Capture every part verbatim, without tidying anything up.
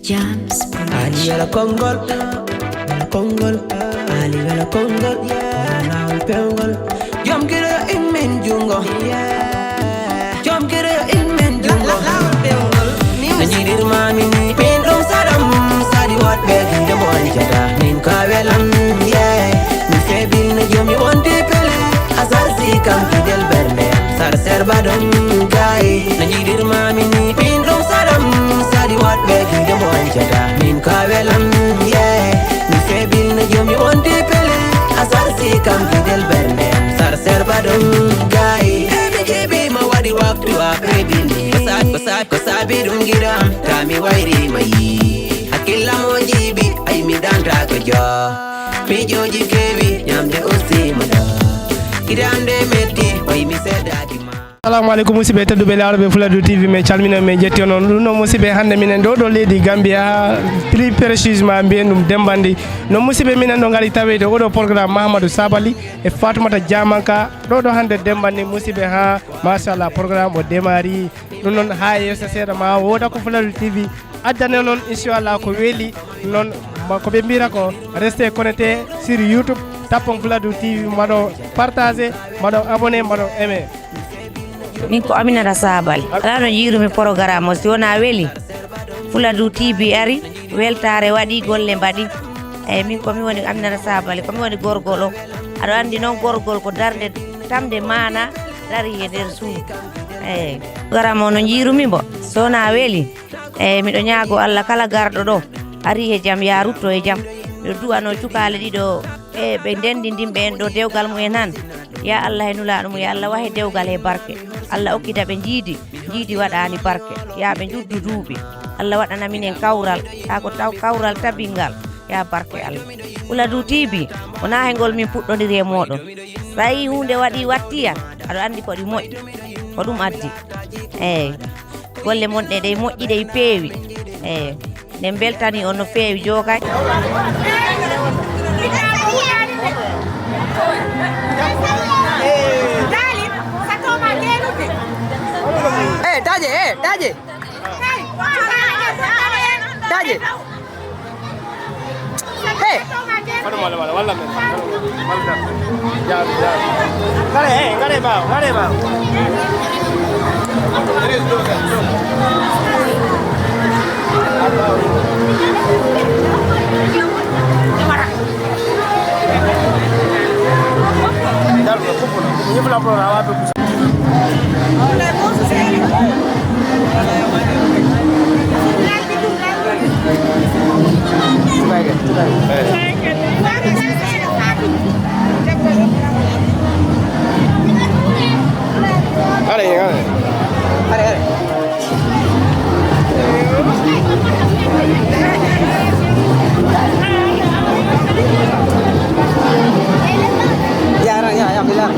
Jams. Ali wela konngol, wela konngol, Ali wela konngol, yeah. Laawol peewngol, jom gila immin junngo, yeah. Jom gila immin junngo. Laawol peewngol. No njiɗirmaami ni, min ɗum saɗam, saɗi woɗɓe, nde mo wancata, min ka welan, yeah. Mi febil no jomi wonde pele, a sarsi kam fidel ɓernde am, sar serba ɗum gaay. No njiɗirmaami ni, min ɗum saɗam, saɗi woɗɓe, nde mo wancata, min ka welan, yeah. Mi febil no jomi wonde pele, a sarsi kam fidel ɓernde am, sar serba ɗum gaay. E mi jiiɓi ma waɗi waktu a febil ni. Ko sa-, ko sa-, ko saabi ɗum giɗam, ta mi wayri ma yi. Hakkillam o jiiɓi, ay mi danta ko jo. Miijooji keewi, ñamde aussi mo ɗo. Giɗam nde metti, way mi seedaaki ma. Assalamu aleykum, musidɓe tedduɓe laaruɓe Fuladu T V, min calmina, min jetti on. Ɗum noon, musidɓe, hannde minen ɗo, ɗo leydi Gambia, plus précisément mbiyen ɗum Demmbandi. Noon, musidɓe, minen ɗo ngari taweede oɗo programme Mahamadou Sabali e Fatoumata Diamanka, ɗo, ɗo hannde Demmbandi, musidɓe, ha, machallah, programme o démarri. Ɗum noon, ha e yeeso seeɗa ma wooda ko Fuladu T V addane noon, inchallah, ko weeli noon, ma-, ko ɓe mbiyata ko restez connecté sur YouTube, tappon Fuladu T V, mbaɗon partagé, mbaɗon abonné, mbaɗon aimé. Min ko Aminata Sabali. Alaa no njiirumi programme o, si wonaa weli. Fuladu T V ari, weltaare waɗi, golle mbaɗi. Eyi, min ko mi woni Aminata Sabali, ko mi woni gorgol o. Aɗa anndi noon gorgol ko darnde tamde maana, dari e nder suudu. Eyi, programme o no njiirumi mbo, so wonaa weli. Eyi, miɗo ñaago Allah kala garɗo ɗo, ari e jam, yaa rutto e jam. Miɗo du'anoo cukaale ɗiɗo, e ɓe ndenndindinɓe en ɗo dewgal mumen han. Yaa Allah e Nulaaɗo mum, yaa Allah wahe dewgal he barke. Allah okkita ɓe njiidi, njiidi waɗaani barke. Yaa ɓe njuddu duuɓi. Allah waɗana minen kawral, haa ko taw kawral tabingal. Yaa barke Allah. Fuladu T V, wonaa he ngol min puɗɗondiri e mooɗon. So a yii huunde waɗii wattiya, aɗa anndi ko ɗi moƴƴi. Ko ɗum addi. Eey. Golle mon ɗe, ɗe moƴƴi, ɗe peewi. Eey. Min mbeltanii on no feewi, jookay. Eh, daje, eh, daje. Daje. Hey. Fadu mala mala, walla men. Walla. Jaabi, jaabi. Ngare, hey, ngare ɓaawo, ngare ɓaawo. Dar ko, ko, ko, ko, ko, ko, ko, Are, are. Ya, ya, ya, ya, bilang.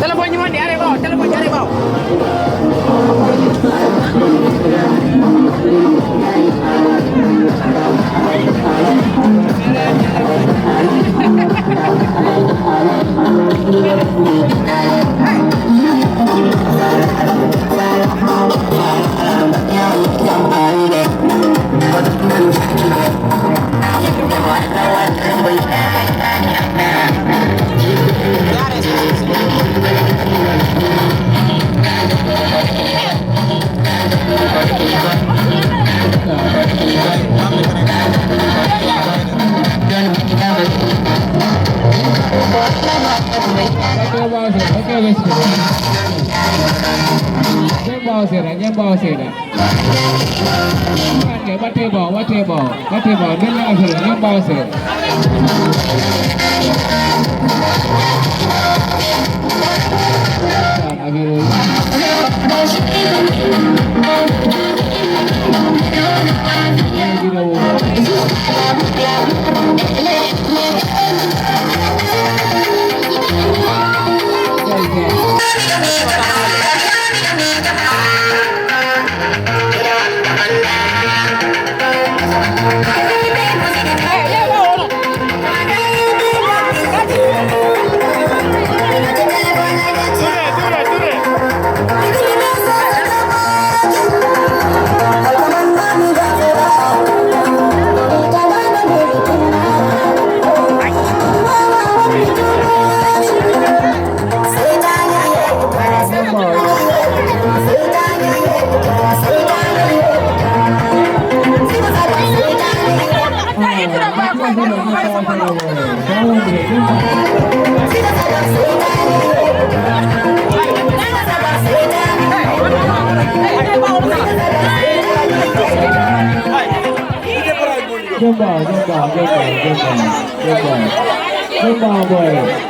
Téléphone ñi wonde, are ɓaawo, téléphone ñi are ɓaawo. Ɓawo seeɗa, ñam ɓawo seeɗa. Ɓatte, ɓatte ɓawo, ɓatte ɓawo, ɓatte ɓawo, ndella affaire, ñam ɓawo seeɗa. Affaire o. Jomba, jomba, jomba, jomba, jomba, jomba, boy.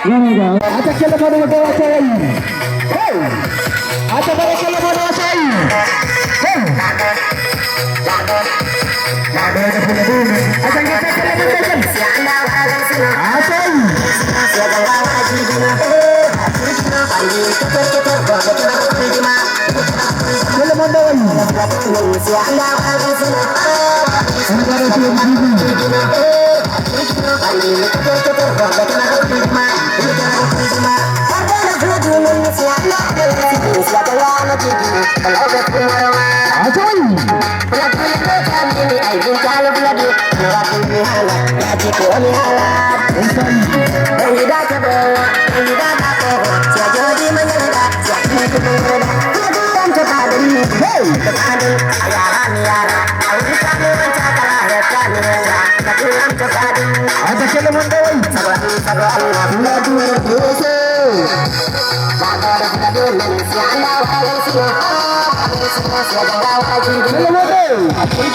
Aca kelle moɗo mo dewa tawi. Hey! Aca bare kelle moɗo tawi. Hey! Aca ngeta kelle moɗo tawi. Aca. Kelle moɗo tawi. Hey! Aca kelle mon ɗo wayi. Kelle mon ɗo. Aca kelle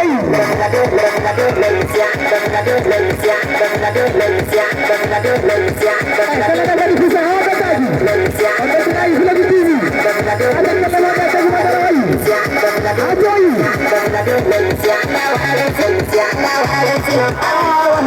mon ɗo wayi. Aca.